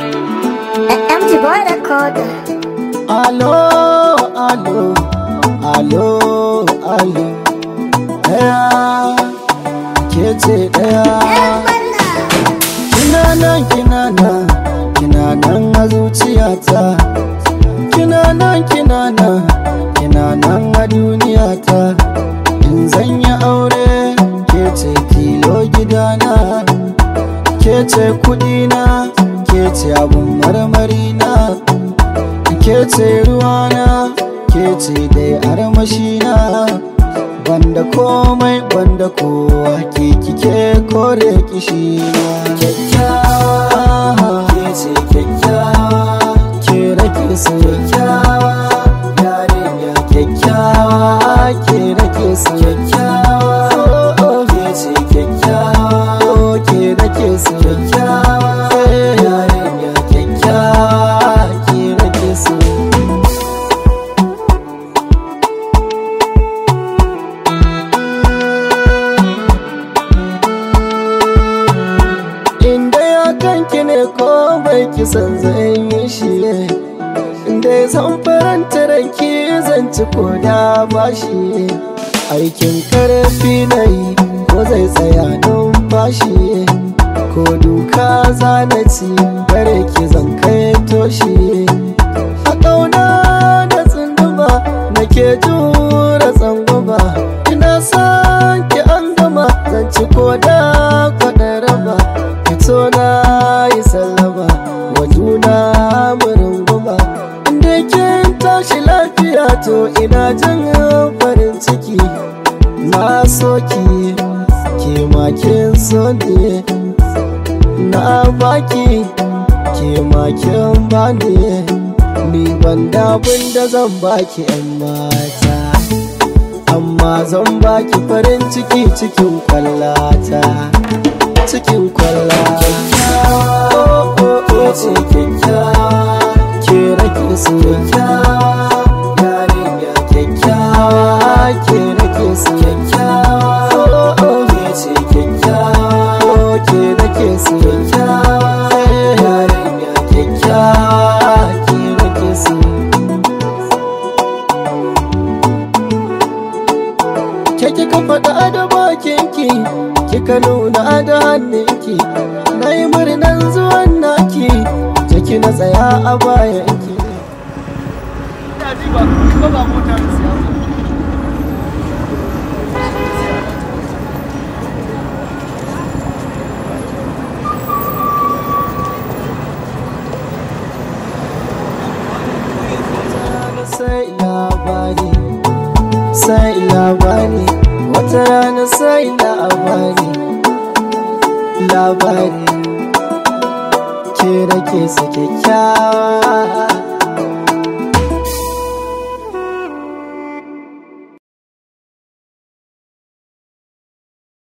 MG Boy Recorder. Alo, alo, alo, alo. Ɗaya, ke ce ɗaya. Kina nan, kina nan, kina nan a zuciyata. Kina nan, kina nan, kina nan a duniyata. In zan yi aure, ke ce tilo gidana. Ke ce kuɗina, ke ce abun marmari na. Ke ce ruwana, ke ce dai armashina. Banda komai, banda kowa, ke kike kore kishina. Kyakkyawa, ke ce kyakkyawa, ke nake so. Kyakkyawa, yarinya kyakkyawa, ke nake so. Kyakkyawa, ke ce kyakkyawa, ke nake so. Kyakkyawa, yarinya kyakkyawa, ke nake so. Inda ya kanki ne ko bai kisan zan yi shi, inda zan faranta ranki zan ci ko da bashi. Aikin karfi na yi ko zai tsaya numfashi, ko duka zana ci gare ki zan kai toshi. A ƙauna da tsunduma nake jura tsangwama, ina son ki an gama zan ci ko da kwaɗa raba. Fito na yi sallama wa juna murunguma, inda kin tashi lafiya to ina jin farin ciki. Na so ki, ke ma kin so ni, na baki, ke ma kin bani. Ni ban da abin da zan baki 'yan mata, amma zan baki farin ciki cikin kwallata, cikin kwalla. Kyakkyawa, ke ce kyakkyawa, ke nake so. Kyakkyawa, yarinya kyakkyawa, ke nake so. Kyakkyawa, ke ce kyakkyawa, ke nake so. Kyakkyawa, yarinya kyakkyawa, ke nake so. Ke kika faɗa da bakinki, kika nuna da hannunki, na yi murnan zuwan naki, ciki na tsaya a bayanki. Ina ji ba ko ba mota na siya ba. Sai labari, sai labari, wata rana sai labari, labari. Ke nake so kyakkyawa.